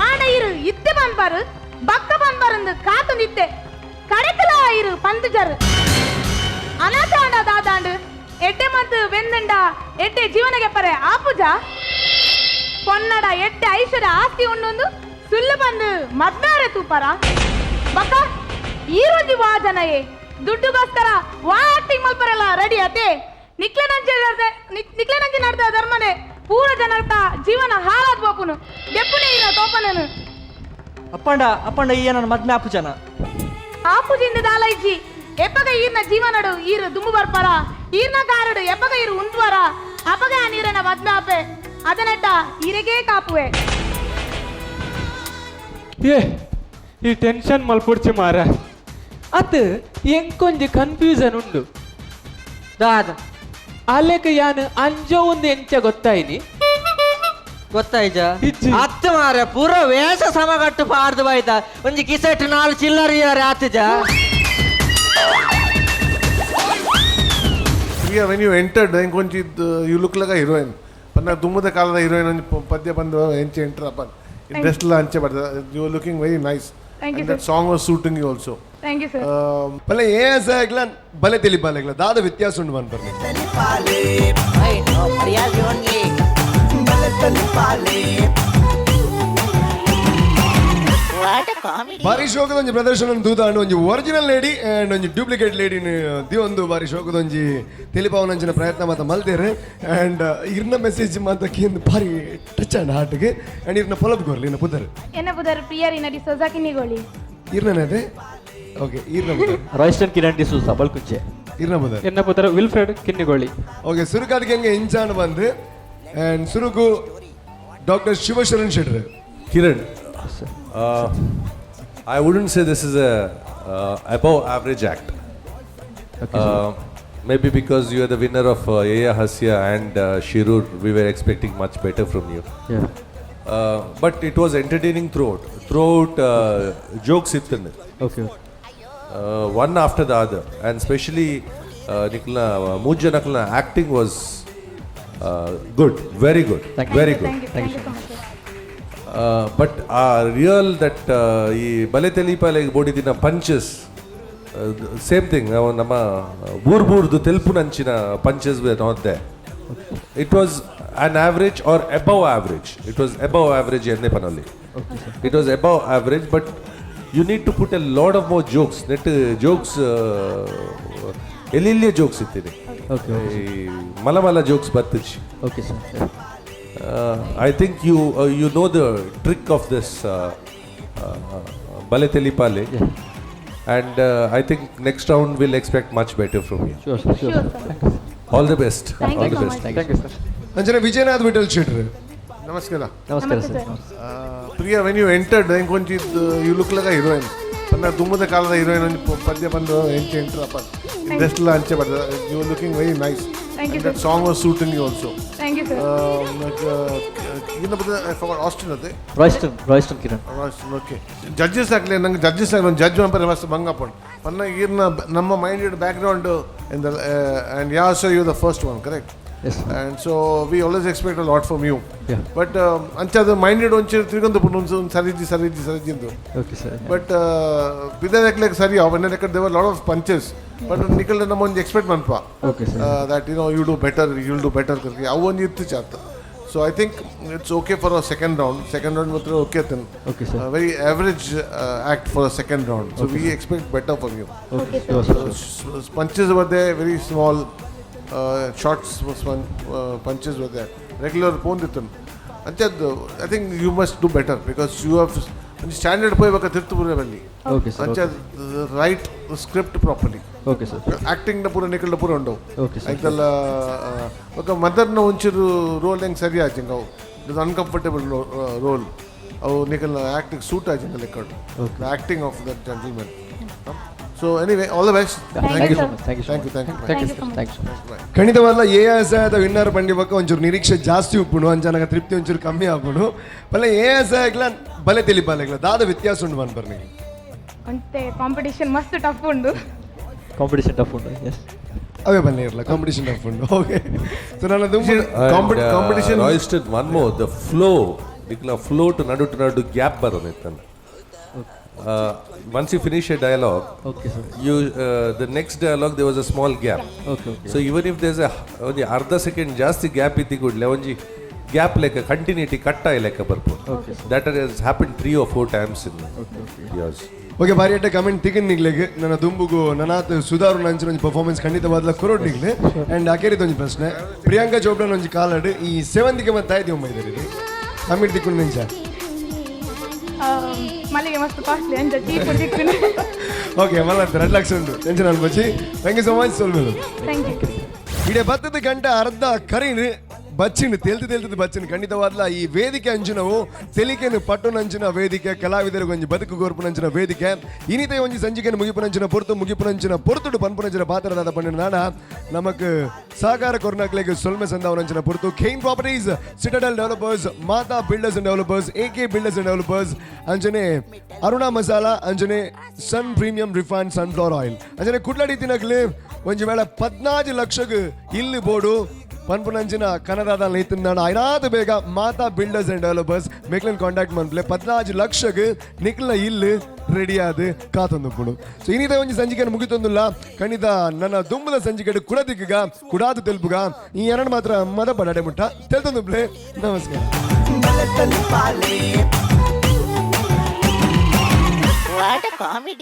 S7: ಆಡ ಇರು ಇತ್ತೆ ಪನ್ಪಾರು ಬಕ್ಕ ಪನ್ಪಾರಂದು ಕಾತೊಂದಿತ್ತೆ ಕಡೆಕಲ ಇರು ಪಂದು ಜರು ಅನಾಥ ಆಂಡ ದಾದಾಂಡು ಎಡ್ಡೆ ಮತ್ತು ಬೆಂದಂಡ ಎಡ್ಡೆ ಜೀವನಗೆ ಪರೆ ಆಪುಜ ಪೊನ್ನಡ ಎಡ್ಡೆ ಐಶ್ವರ್ಯ ಆಸ್ತಿ ಉಂಡೊಂದು ಸುಳ್ಳು ಬಂದು ಮದ್ನಾರೆ ತೂಪರ ಬಕ್ಕ ಈರೋಜಿ ವಾ ಜನಯೇ ದುಡ್ಡುಗೋಸ್ಕರ ವಾ ಆಕ್ಟಿಂಗ್ ಮಲ್ಪರಲ್ಲ ರೆಡಿ ಅತೆ ನಿಕ್ಲೆನಂಚೆ ನಿಕ್ಲೆನಂಚೆ ನಡ್ದ ಧರ್ಮನೆ ಪೂರ ಜನರ್ತ ಜೀವನ ಹಾಳಾದ್ ಬೋಪುನು ದೆಪ್ಪುನೆ ಇರೋ ತೋಪನನು.
S3: ಅಪ್ಪಂಡ ಅಪ್ಪಂಡ ಈ ನನ್ನ ಮದ್ಮೆ ಆಪುಜನ?
S7: ಆಪುಜಿಂದ ದಾಲ ಇಜ್ಜಿ. ಎಪ್ಪಗ ಈರ್ನ ಜೀವನಡು ಈರು ದುಂಬು ಬರ್ಪಾರ, ಈರ್ನ ಕಾರಡು ಎಪ್ಪಗ ಈರು ಉಂತುವರ, ಅಪಗ ಆ ನೀರನ ಮದ್ಮೆ ಆಪೆ. ಅದನಟ್ಟ ಈರೆಗೇ ಕಾಪುವೆ.
S5: ಏ ಈ ಟೆನ್ಷನ್ ಮಲ್ಪುಡ್ಚಿ ಮಾರ. ಅತ್ ಎಂಕೊಂಜಿ ಕನ್ಫ್ಯೂಷನ್ ಉಂಡು.
S3: ದಾದ?
S5: ಅಲೆಕ ಯಾನ್ ಅಂಜೋ ಒಂದು ಎಂಚ ಗೊತ್ತಾಯ್ನಿ?
S3: ಗೊತ್ತಾಯ್ಜ?
S5: ಇಜ್ಜಿ.
S3: ಅತ್ತ ಮಾರ ಪೂರ ವೇಷ ಸಮಗಟ್ಟು ಪಾರ್ದು ಬಾಯ್ತ ಒಂಜಿ ಕಿಸೆಟ್ ನಾಲ್ ಚಿಲ್ಲರ್ ಯಾರ ಆತಜ.
S8: Priya, when you entered, ಇಂಕೊಂಚಿ you look like a heroine. ಪನ್ನ ದುಮ್ಮದ ಕಾಲದ ಹೀರೋಯಿನ್ ಒಂಜಿ ಪದ್ಯ ಬಂದು ಎಂಚೆ ಎಂಟರ್ ಅಪ್ಪನ್ ಡ್ರೆಸ್ ಎಲ್ಲ ಅಂಚೆ ಬರ್ತದೆ. You are looking very nice.
S7: Thank you,
S8: That
S7: sir.
S8: Song was suiting you also.
S7: Thank you sir.
S2: ಬಲೆ ಏ ಎಸ್ ಬಲೆ ತಿಳಿಪಾಲೆಗ್ಲ ದಾದ ವ್ಯತ್ಯಾಸ ಉಂಡು ಮನ್ಪರ್ನಿ?
S1: I know ಮರ್ಯಾದೆ only. What comedy.
S2: ಬಾರಿ ಶೋಕದ ಒಂಜಿ ಪ್ರದರ್ಶನ ತೂತಾಂಡ್. ಒಂಜಿ ಒರಿಜಿನಲ್ ಲೇಡಿ ಅಂಡ್ ಒಂಜಿ ಡೂಪ್ಲಿಕೇಟ್ ಲೇಡಿನ ದಿವೊಂದು ಬಾರಿ ಶೋಕದ ಒಂಜಿ ತೆಲಿಪಾವನಂಚಿನ ಪ್ರಯತ್ನ ಮಾತ ಮಲ್ತೇರು. ಅಂಡ್ ಇರ್ನ ಮೆಸೇಜ್ ಮಾತ ಕೇಂದ್ ಬಾರಿ ಟಚ್ ಆಂಡ್ ಹಾರ್ಟ್ಗೆ. ಅಂಡ್ ಇರ್ನ ಪೊಲಬ್ ಕೊರ್ಲಿ, ಇರ್ನ ಪುದರ್?
S7: ಎನ್ನ ಪುದರ್ ಪ್ರಿಯರಿ ನಡಿ ಸೊಜಾಕಿನಿಗೋಳಿ.
S2: ಇರ್ನನೇದೆ? ಓಕೆ, ಇರ್ನ ಪುದರ್?
S3: ರಾಯ್ಸ್ಟನ್ ಕಿರಣ್ ಡಿಸೂಸ, ಬಲ್ಕುಂಚೆ.
S2: ಇರ್ನ ಪುದರ್?
S5: ಎನ್ನ ಪುತ್ರ ವಿಲ್ಫ್ರೆಡ್ ಕಿನ್ನಿಗೋಳಿ.
S2: ಓಕೆ, ಸುರುಕಾದಕ್ಕೆ ಹೆಂಗೆ ಇಂಚಾಂಡ್ ಬಂದು ಅಂಡ್ ಸುರುಕು doctor Shivasharan Shettar.
S9: Kiran, I wouldn't say this is a above average act. Maybe because you are the winner of Yeya Hasya and Shirur, we were expecting much better from you. But it was entertaining throughout. Throughout jokes ಇತ್ತಂದೆ
S5: okay
S9: one after the other, and especially ನಿಕ್ಲ ಮೂಜ ನಕ್ಲ acting was good, very good.
S3: Thank you.
S9: Very good.
S7: Thank you, thank you so much sir.
S9: But ಆ ರಿಯಲ್ that ಈ ಬಲೆ ತೆಲಿಪಾಲೆ ಬೋಡಿದಿನ ಪಂಚಸ್, ಸೇಮ್ ಥಿಂಗ್, ನಮ್ಮ ಬೂರ್ ಬೂರ್ದು ತೆಲ್ಪುನಂಚಿನ punches not there. It was an average or above average. It was above average ಎಂದೇ ಪನಲ್ಲಿ. It was above average, but you need to put a lot of more jokes. Net jokes ಎಲ್ಲೆಲ್ಲಿಯೇ jokes ಇತ್ತೀನಿ, ಈ ಮಲ ಮಲ jokes ಬತ್ತಿಚಿ.
S3: Okay sir.
S9: I think you know the trick of this Bale Telipale, and I think next round we'll expect much better from you.
S3: Sure sir, sure.
S7: Sure sir.
S9: All the best.
S7: Thank
S9: All
S7: you
S9: the
S7: so
S9: best.
S7: much.
S5: Thank you sir.
S2: ಅಂಚನೆ ವಿಜಯನಾಥ್ ವಿಠಲ್ ಶೆಟ್ರು.
S8: ನಮಸ್ಕಾರ.
S3: ನಮಸ್ಕಾರ
S7: namaste
S3: sir.
S7: Sir.
S8: Priya, when you entered, ಇಂಕೊಂಚಿ you look like a heroine. ಪನ್ನ ದುಮ್ಮದ ಕಾಲದ ಹೀರೋಯಿನ್ ಒಂಜಿ ಪದ್ಯ ಬಂದು ಎಂಚೆ ಎಂಟರ್ ಅಪ್ಪನ್ ಡ್ರೆಸ್ ಎಲ್ಲ ಅಂಚೆ ಬರ್ತದೆ. You are looking very nice.
S7: Thank you,
S8: That
S7: sir.
S8: Song was suiting you also.
S7: Thank you sir.
S8: Austin ಅದೇ?
S3: Royston, Royston Kiran.
S8: Okay, judges ಆಗಲಿ, ನಂಗೆ ಜಡ್ಜಸ್ ಆಗಲಿ, ಒಂದು ಜಡ್ಜ್ ಮಂಪರೆ ಮಸ್ತ್ ಬಂಗಪ್ಪನ್ ಪನ್ನ ಈರ್ನ ನಮ್ಮ minded background in the and yeah, so you the first one, correct?
S3: Yes.
S8: And so we always expect a lot from you. But ಅಂಚಾದ ಮೈಂಡೆಡ್ ಒಂಚೂರು ತಿರ್ಗೊಂದು ಪುಂಡು ಒಂದು ಸರಿಜಿ ಸರಿಜಿ ಸರಿಜಿ ಎಂದು.
S3: Okay sir.
S8: But ಬಿದ್ದಕ್ಕೆ ಸರಿ ಅವನ್ನ there were lot of punches, but ನಿಕಲ್ ನಮ್ಮ ಒಂದು ಎಕ್ಸ್ಪೆಕ್ಟ್ ಮನ್ಪ
S3: okay sir.
S8: That you do better, you'll do better ಕರ್ಗೆ ಅವು ಒಂದು ಇತ್ತು ಚಾತ್. So I think it's okay for a second round. Second round ಮಾತ್ರ okay.
S3: Okay, sir.
S8: Very average act for a second round, so we expect better from you.
S3: Okay, sure sir.
S8: Punches were there, very small shots, punches were there, regular ಪೋಂದಿತ್ತು ಅಂಚದ್ದು. I think you must do better because you have ಒಂಜಿ ಸ್ಟ್ಯಾಂಡರ್ಡ್ ಪೋಯ್ಬೇಕ ತಿರ್ತು ಬಲ್ಲಿ.
S3: Okay sir.
S8: ಅಂಚ right script properly.
S3: Okay sir.
S8: Acting ಪೂರ ನಿಕಲ್ಡ ಪೂರ ಉಂಡವು.
S3: Okay, sir.
S8: ಐತಲ್ಲ ಬೊಕ ಮದರ್ನ ಒಂಚೂರು ರೋಲ್ ಹೆಂಗೆ ಸರಿ ಆಚಿಂಗ್ ಅವು, it uncomfortable roll ಅವು. ನಿಕಲ್ನ ಆ್ಯಕ್ಟಿಂಗ್ ಸೂಟ್ ಆಚಿಂಗ್ ಲೆಕ್ಕಡು, acting of that gentleman. So anyway, all the best.
S3: Thank you so much, thank you.
S8: Thank you, thank you.
S3: Thank you
S7: Thank you so
S3: sir.
S7: Much.
S3: Thank you so much.
S2: ಖಂಡಿತವಲ್ಲ, A S ಆದ ವಿನ್ನರ್ ಬಂಡಿ ಬಕ್ಕ ಒಂಚೂರು ನಿರೀಕ್ಷೆ ಜಾಸ್ತಿ ಉಪ್ಪುಂಡು, ಅಂಚನಗ ತೃಪ್ತಿ ಒಂಚೂರು ಕಮ್ಮಿ ಆಪುಂಡು. ಬಲೆ ಎ ಎಸ್ ಆಗ್ಲ ಬಲೆ ತಿಳಿಪಾಲೆಗ್ಲ ದಾದ ವ್ಯತ್ಯಾಸ ಉಂಡು ಮನ್ಪರ್ನಿ?
S7: ಅಂತೆ ಕಾಂಪಿಟಿಷನ್ ಮಸ್ತ್ ಟಫ್ ಉಂಡು.
S3: ಕಾಂಪಿಟೇಷನ್ ಟಫ್ ಉಂಟು, ಎಸ್.
S2: ಅವೇ ಬನ್ನಿ ಇರಲ್ಲ, ಕಾಂಪಿಟೇಷನ್ ಟಫ್ ಉಂಡು. ಓಕೆ, ಸೊ ನಾನು ತುಂಬ
S9: And,
S8: Competition-
S9: Royston, one more, the flow, ನಿಕ್ಲ flow to ನಡು ಟು ನಡು ಗ್ಯಾಪ್ ಬರೋದು ಇತ್ತಲ್ಲ. Once you finish a dialogue,
S3: okay sir.
S9: You the next dialogue there was a small gap.
S3: Okay okay.
S9: So even if there's a ಒಂಜಿ ಅರ್ಧ ಸೆಕೆಂಡ್ ಜಾಸ್ತಿ ಗ್ಯಾಪ್ ಇತ್ತಿ ಕೂಡಲೇ ಒಂಜಿ ಗ್ಯಾಪ್ ಲೆಕ್ಕ ಕಂಟಿನ್ಯೂಟಿ ಕಟ್ ಆಯಿ ಲೆಕ್ಕ ಬರ್ಬೋದು. That has happen three or four times in yours.
S2: Okay, ಬಾರಿ ಅಡ್ಡ ಕಮೆಂಟ್ ತಿಗನ್ ನಿಗ್ಲೆಗ್. ನನ್ನ ದುಂಬುಗು ನನಾತ್ ಸುಧಾರು ನಂಚಿನ ಒಂಜಿ ಪರ್ಫಾರ್ಮೆನ್ಸ್ ಖಂಡಿತವಾದ್ಲ ಕೊರೋಡ್ ನಿಗ್ಲೆ. ಅಂಡ್ ಅಕೇರಿದ ಒಂಜಿ ಪ್ರಶ್ನೆ, ಪ್ರಿಯಾಂಕಾ ಚೋಪ್ಡನ್ ಒಂಜಿ ಕಾಲಡ್ ಈ ಸೆವೆಂತಿಗೆ ಮತ್ತೆ ಆಯ್ತು ಒಮ್ಮ ಇದ್ದಾರೆ ಅಮಿರ್ ದಿಕ್ಕು ನಿಂಚ.
S7: ಮಲ್ಲಿಗೆ ಮಸ್ತ್ ಕಾಸ್ಟ್ಲಿ ಅಂಚ ಚೀಪ್ ದಿಕ್ಕುನು.
S2: ಓಕೆ, ಮಲ್ಲ 2 ಲಕ್ಷ ಉಂಟು, tension ಅನ್ಬಚ್ಚಿ. Thank you so much. ಸೊಲ್ಮೆಲು.
S7: Thank you.
S2: ಇಡೀ ಬತ್ತದ ಗಂಟೆ ಅರ್ಧ ಕರೀನು ಬಚ್ಚಿನ ತೆಲ್ತು ತೆಲ್ತದ ಬಚ್ಚಿನ. ಖಂಡಿತವಾದ್ಲ ಈ ವೇದಿಕೆ ಅಂಚಿನವು ತೆಲಿಕೆನು ಪಟ್ಟುನಂಚಿನ ವೇದಿಕೆ, ಕಲಾವಿದರಿಗೆ ಒಂಜಿ ಬದುಕು ಗೋರ್ಪುನಂಚಿನ ವೇದಿಕೆ. ಇನಿತೆ ಒಂಜಿ ಸಂಜಿಕೆನ ಮುಗಿಪುನಂಚಿನ ಪೊರ್ತು, ಮುಗಿಪುನಂಚಿನ ಪೊರ್ತುಡು ಪನ್ಪುನಂಚಿನ ಪಾತ್ರದಾದ ಪಂಡಿನ ನಾಡ ನಮಕ್ ಸಹಕಾರ ಕೊರ್ನಕ್ಲೆಗ್ ಸೊಲ್ಮೆ ಸಂದಾವನಂಚಿನ ಪೊರ್ತು. ಖೇನ್ ಪ್ರಾಪರ್ಟೀಸ್, ಸಿಟಡಲ್ ಡೆವಲಪರ್ಸ್, ಮಾತಾ builders and developers, A K builders and developers, ಅಂಚನೆ ಅರುಣಾ ಮಸಾಲಾ, ಅಂಚನೆ ಸನ್ ಪ್ರೀಮಿಯಂ ರಿಫೈನ್ಡ್ ಸನ್ಫ್ಲವರ್ ಆಯಿಲ್, ಅಂಚನೆ ಕುಡ್ಲಡಿ ತಿನಕ್ಲೆ ಒಂಜಿ ವೇಳೆ 14 ಲಕ್ಷಗ್ ಇಲ್ಲಿ ಬೋಡು ಪನ್ಪುನಂಚಿನ ಕನ್ನಡದ ಲೈತುಂದಾಣ ಐನಾದ ಬೇಗ ಮಾತಾ ಬಿಲ್ಡರ್ಸ್ ಅಂಡ್ ಡೆವಲಪರ್ಸ್ ಮೇಕ್ಲನ್ ಕಾಂಟ್ಯಾಕ್ಟ್ ಮನ್ಪ್ಲೆ. 14 ಲಕ್ಷಗ್ ನಿಕ್ಲ ಇಲ್ಲು ರೆಡಿ ಆದ್ ಕಾತೊಂದುಪ್ಪುಂಡು. ಸೊ ಇನ್ನಿತ ಒಂಜಿ ಸಂಜಿಕೆ ಮುಗಿತೊಂದುಲ್ಲ. ಖಂಡಿತ ನನ್ನ ದುಂಬದ ಸಂಜಿಕೆ ಕುಡದಿಕ್ಕಗ ಕುಡಾದು ತೆಲ್ಪುಗ. ಈ ಎರಡು ಮಾತ್ರ ಮದ ಬಡಾಡೆ ಮುಟ್ಟ ತೆಲ್ತೊಂದುಪ್ಲೆ. ನಮಸ್ಕಾರ.
S1: What a comedy.